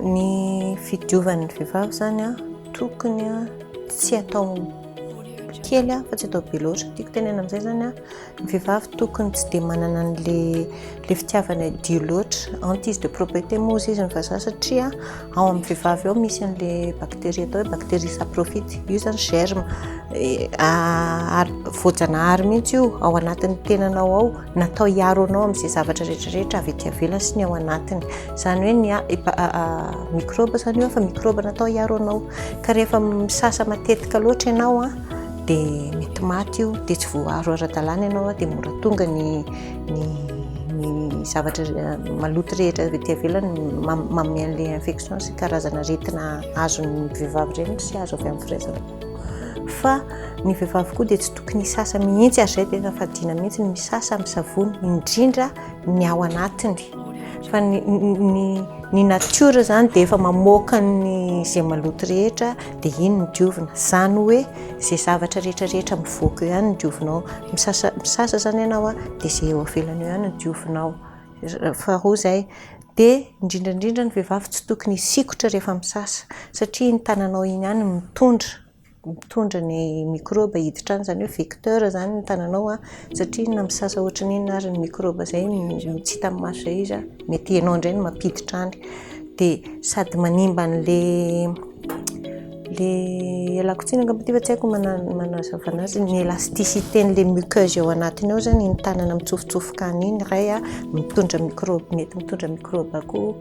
Ny fidiovan'ny vehivavy izany tokony tsy atao kely fa tsy atao be loatra. Tiako tenenina amin'izay izany ny vehivavy tokony tsy dia manana an'ilay ilay fitiavana hadio loatra, hantise de propreté moa hozy izy ny vazaha satria ao amin'ny vehivavy ao misy an'ilay bactérie atao hoe bactérie saprophyte, io izany germe ary voajanahary mihitsy io ao anatin'ny tenanao ao. Natao hiaro anao amin'izay zavatra rehetra rehetra avy ety ivelany sy ny ao anatiny. Izany hoe ny microbe izany io fa microbe natao hiaro anao. Ka rehefa misasa matetika loatra ianao dia mety maty io, dia tsy voaaro ara-dalàna ianao dia mora tonga ny ny ny zavatra maloto rehetra avy ety ivelany manome an'ilay infection sy karazana aretina azon'ny vehivavy ireny sy azo avy amin'ny firaisana. Fa ny vehivavy koa dia tsy tokony hisasa mihitsy ary izay tena fadiana mihitsy ny misasa amin'ny savony, indrindra ny ao anatiny. Fa ny, ny, ny natiora izany dia efa mamoaka ny izay maloto rehetra dia iny no diovina. Izany hoe izay zavatra rehetra rehetra mivoaka eo ihany no diovinao. Misasa, misasa izany ianao dia izay eo ivelany eo ihany no diovinao. Faharoa izay, dia indrindra indrindra ny vehivavy tsy tokony hisikotra rehefa misasa satria iny tananao iny ihany no mitondra, mitondra ny mikrôba hiditra any, izany hoe vecteur izany ny tananao an, satria na misasa ohatran'ny inona ary ny mikrôba izay tsy hita amin'ny maso izay izy an, mety ianao indray no mampiditra any. Dia sady manimba an'ilay Le ialako tsiny angamba ity fa tsy haiko manazava anazy, ny élasticité-n'le muqueuse ao anatiny ao zany iny tanana mitsofotsofoka any iny iray a, mitondra microbe, mety mitondra microbe koa.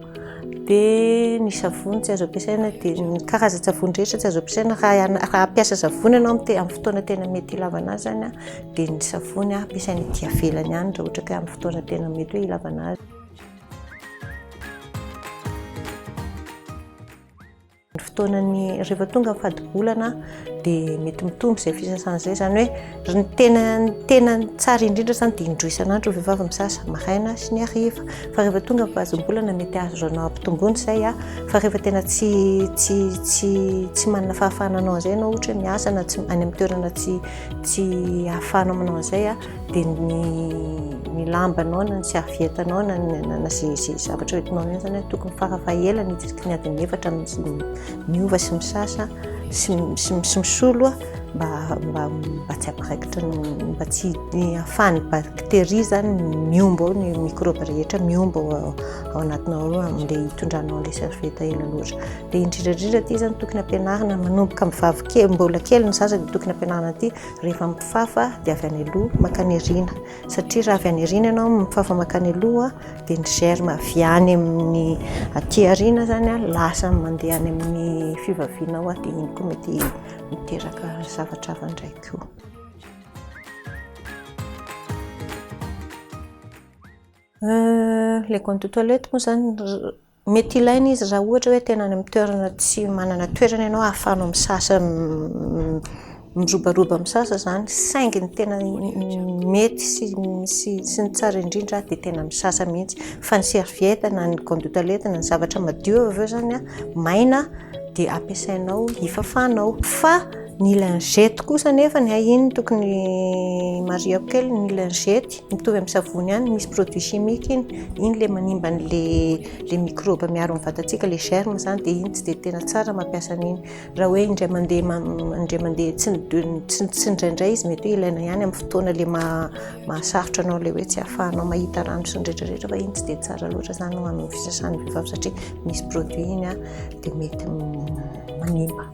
Dia ny savony tsy azo ampiasaina dia ny karazan-tsavony rehetra tsy azo ampiasaina raha raha hampiasa savony ianao amin'ny amin'ny fotoana tena mety ilavana azy zany a, dia ny savony ampiasaina ety ivelany ihany raha ohatra ka amin'ny fotoana tena mety hoe ilavana azy. Ny fotoanan'ny rehefa tonga ny fadimbolana dia mety mitombo izay fisasana izay, izany hoe ny tena ny tena tsara indrindra izany dia indroa isan'andro ny vehivavy misasa, maraina sy ny hariva. Fa rehefa tonga ny fadimbolana mety azonao ampitomboina izay fa rehefa tena tsy tsy tsy tsy manana fahafahana hanao an'izay ianao ohatra hoe miasa na tsy any amin'ny toerana tsy tsy ahafahanao manao an'izay dia ny ny lambanao na ny serviette-nao na ny na izay izay zavatra hoentinao eny izany tokony farafahelany isaky ny adiny efatra miova sy misasa sy sy sy misolo mba mba mba tsy hampiraikitra ny mba tsy ahafahan'ny bakteria izany mihombo ao ny mikrôba rehetra mihombo ao ao anatinao ao amin'ilay hitondranao an'ilay serviette ela loatra. Dia indrindra indrindra ity izany tokony ampianarina manomboka amin'ny vavy kely mbola kely ny zaza dia tokony ampianarina ity Rehefa mifafa dia avy any aloha mankany aoriana satria raha avy any aoriana ianao mifafa mankany aloha dia ny germe avy any amin'ny aty aoriana zany lasa mandeha any amin'ny fivavianao dia iny koa mety miteraka zavatra hafa indray koa. Ilay gants de toilette moa izany mety ilaina izy raha ohatra hoe tena any amin'ny toerana tsy manana toerana ianao ahafahanao misasa mirobaroba misasa izany saingy ny tena mety sy sy sy ny tsara indrindra dia tena misasa mihitsy fa ny serviette na ny gants de toilette na ny zavatra madio avy eo izany an maina dia ampiasainao hifafanao fa ny lingette kosa anefa ny hay iny tokony marihako kely ny lingette mitovy amin'ny savony ihany misy produit chimique iny, iny ilay manimba an'ilay ilay microbe miaro ny vatantsika ilay germe izany dia iny tsy dia tena tsara mampiasa an'iny raha hoe indray mandeha indray mandeha tsy tsy tsy indraindray izy mety hoe ilaina ihany amin'ny fotoana ilay maha mahasarotra anao ilay hoe tsy ahafahanao mahita rano sy ny rehetra rehetra fa iny tsy dia tsara loatra izany ho an'ny fisasan'ny vehivavy satria misy produit iny dia mety manimba.